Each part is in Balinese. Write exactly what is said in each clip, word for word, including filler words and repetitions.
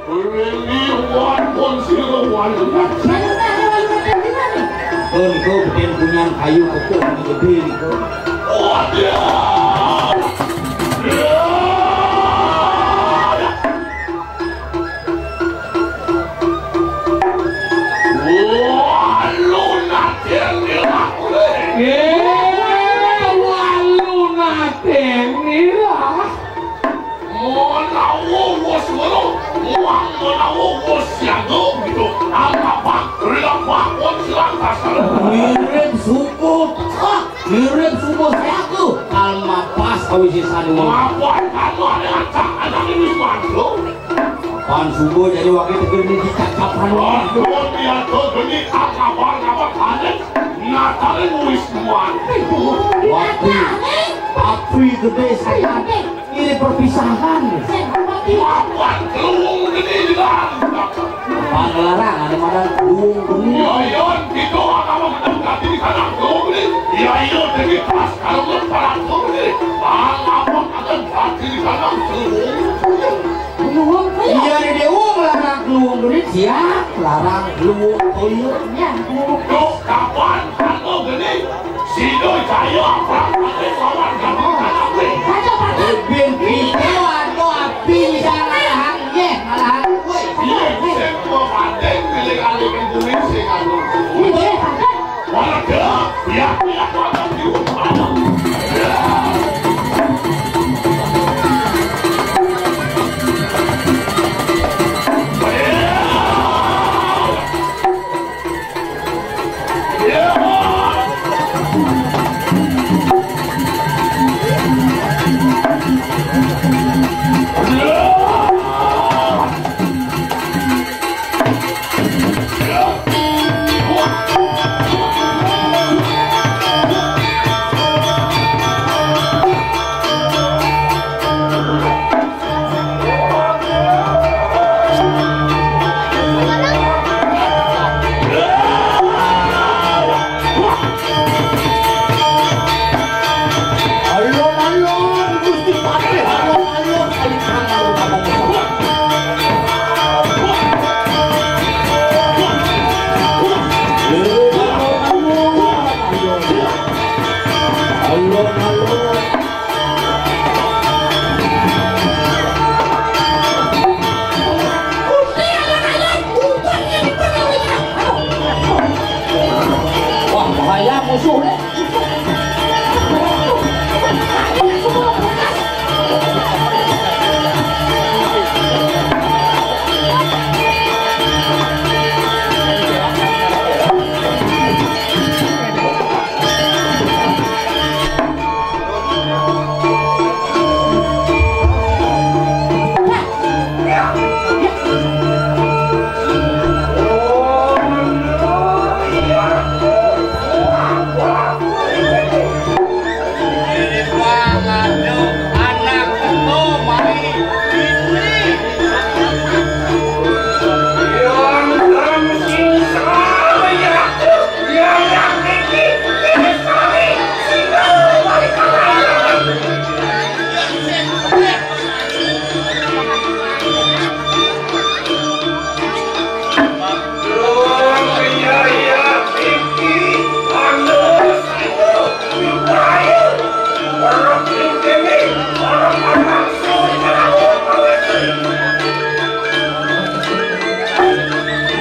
Ini wan pun sira wan. Engko gedén punyan kayu kepung gedé niku. Waduh. Walu nating nira. Nggih, walu nating nira. Menawa wis ngono, wong menawa wis siaga gitu. Apa-apa, apa-apa, wong silang kasar. Mirip suku. Mirip subuh saya tuh. Alma pas kawisi sanua. Ngapain kamu ada acak anak ini madu? Pan subuh jadi wakil tegur ini dicakapan. Aduh, dia tuh gini akabar-kabar panik. Natalin wis mati. Waduh, api gedé saya. Ini perpisahan. Ngapain keluwung gede di dalam? Panglarang ada madan keluwung gede. Iya, iya, gitu, apa mau ketemu ganti di sana keluwung gede? Iya, iya, jadi pas kalau lu para keluwung gede. Apa akan ganti di sana keluwung? Keluwung, iya. Iya, di Dewa melarang keluwung gede, siap larang keluwung. Oh iya. Ya, keluwung. Tuh, kapan kamu gede? Sida Jaya prapatih lawan Gandhi Kanamri. Aja, Pak. Bin kita atau api bisa ngalahan, nggih, ngalahan kowe. Iya, sing mau banding pilih kali kuwi sing anu. Nggih, Pak. Warga, ya, ya, warga diumumkan. Alon-alon, Gusti Patih, alon-alon, ayo, alon-alon. Alon-alon. Wah, bahaya musuh nih.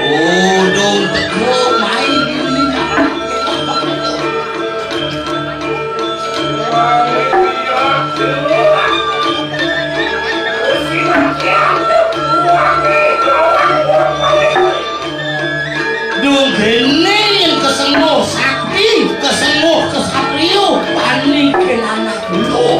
Udung teko main ini. Duh, kene yang kesembuh sakti, kesembuh kesatrio, panik ke anak lu.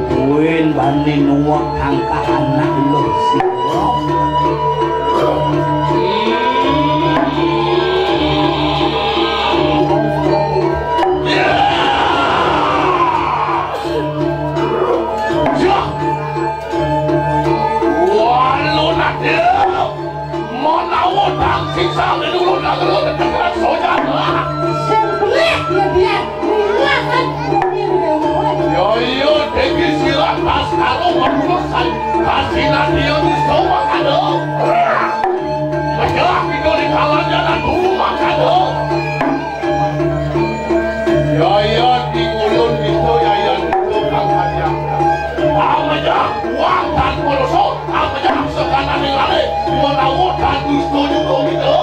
Kuwi bani nuwek angka anak lu sira. Walu nadhep, menawa tang sisa nulung nang nulung tekan sojan. Sing Atas karo manusa sai kasinan dia bisa makado. Pecah itu di kalangan dulu makado. Yayan di ulun itu yayan itu kang hadiang. Amejak uang dan poloso, amejak sekananing lale, menawa dan dusta juga gitu.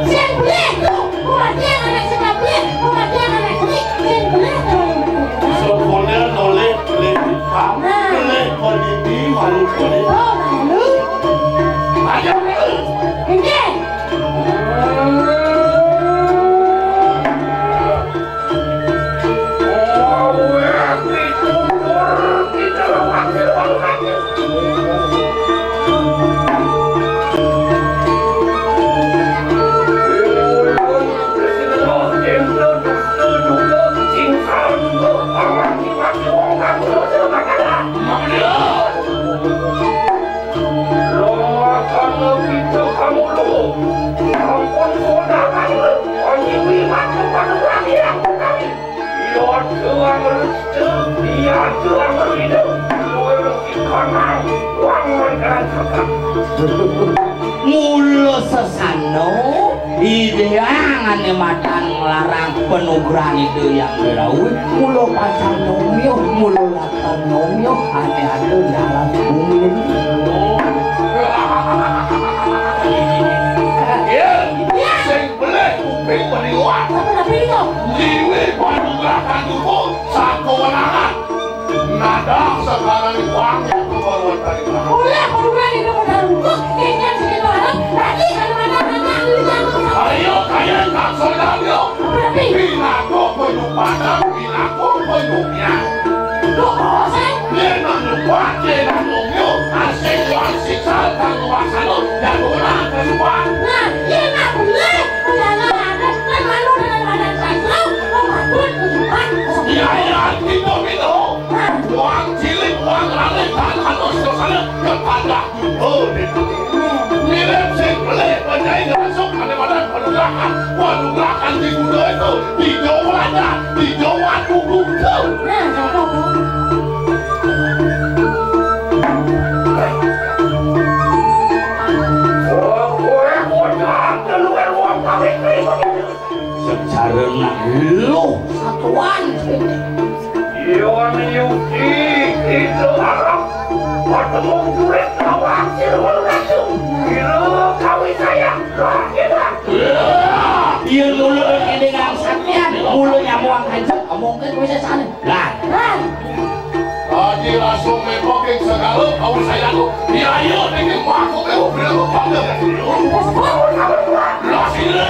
Sing beli tu, pengertian anak sing beli, pengertian anak sing, sing beli tu. Sekolah noleh beli hitam, nah, beli peniti malu beli. Oh, malu. Ayo. Inggih. Lomakan kita kamu dulu. Ampun, kondangan lu. Onyiwi matu pada orang yang kami. Iya tuang restu, iya tuang restu. Luar ikanang, uang mereka cakap. Mula sesano, Ida Hyang ane madan nglarang panugrahan Ida Hyang Wirawi, mula pacang nomya, mula Tanamya ane ada di alas bumi. Ya, sing belih kuping meliwat. Apa tapi itu? Liwi panugrahan tubuh satu wenangan. Nadang sekarang uang yang kebaruan tadi. Oleh panugrahan itu modal untuk kengken segitu alam. Tadi kalau ada anak lu jangan. Ayo, kaya tak saudara. Apa tapi? Pinako penumpatan, pinako penumpang. Duh, bosen. Yen nang lupa, yen nang longyo, asing wang siksa, tang lupa sano, dan orang kesupa. Nah, yen nak beli, pejalan, kan malu dengan badan sastra, membantu kesupa. Iya, iya, gitu, gitu. Nah. Uang cilik, uang rale, dan halus dosanya, kepada Oh, mirip sing pelih penjahit masuk pada badan penugakan. Penugakan di kuda itu, di Jawa aja, di Jawa kuku. Nah, cakep, Bang. Oh, gue bocah, keluar uang pabrik ribut. Secara nak lu satuan. Iwan Yuki itu harap bertemu jurit lawan Sirwal Ratu. Gila kawin saya. Lah, kita. Iya, mulu ini dengan saktian, mulu nyamuang hancur, mungkin bisa sana. Lah. Lah. Haji langsung mepoking segala kau saya tu. Dia ayo dengan aku kau berlalu pada. Lah, sila.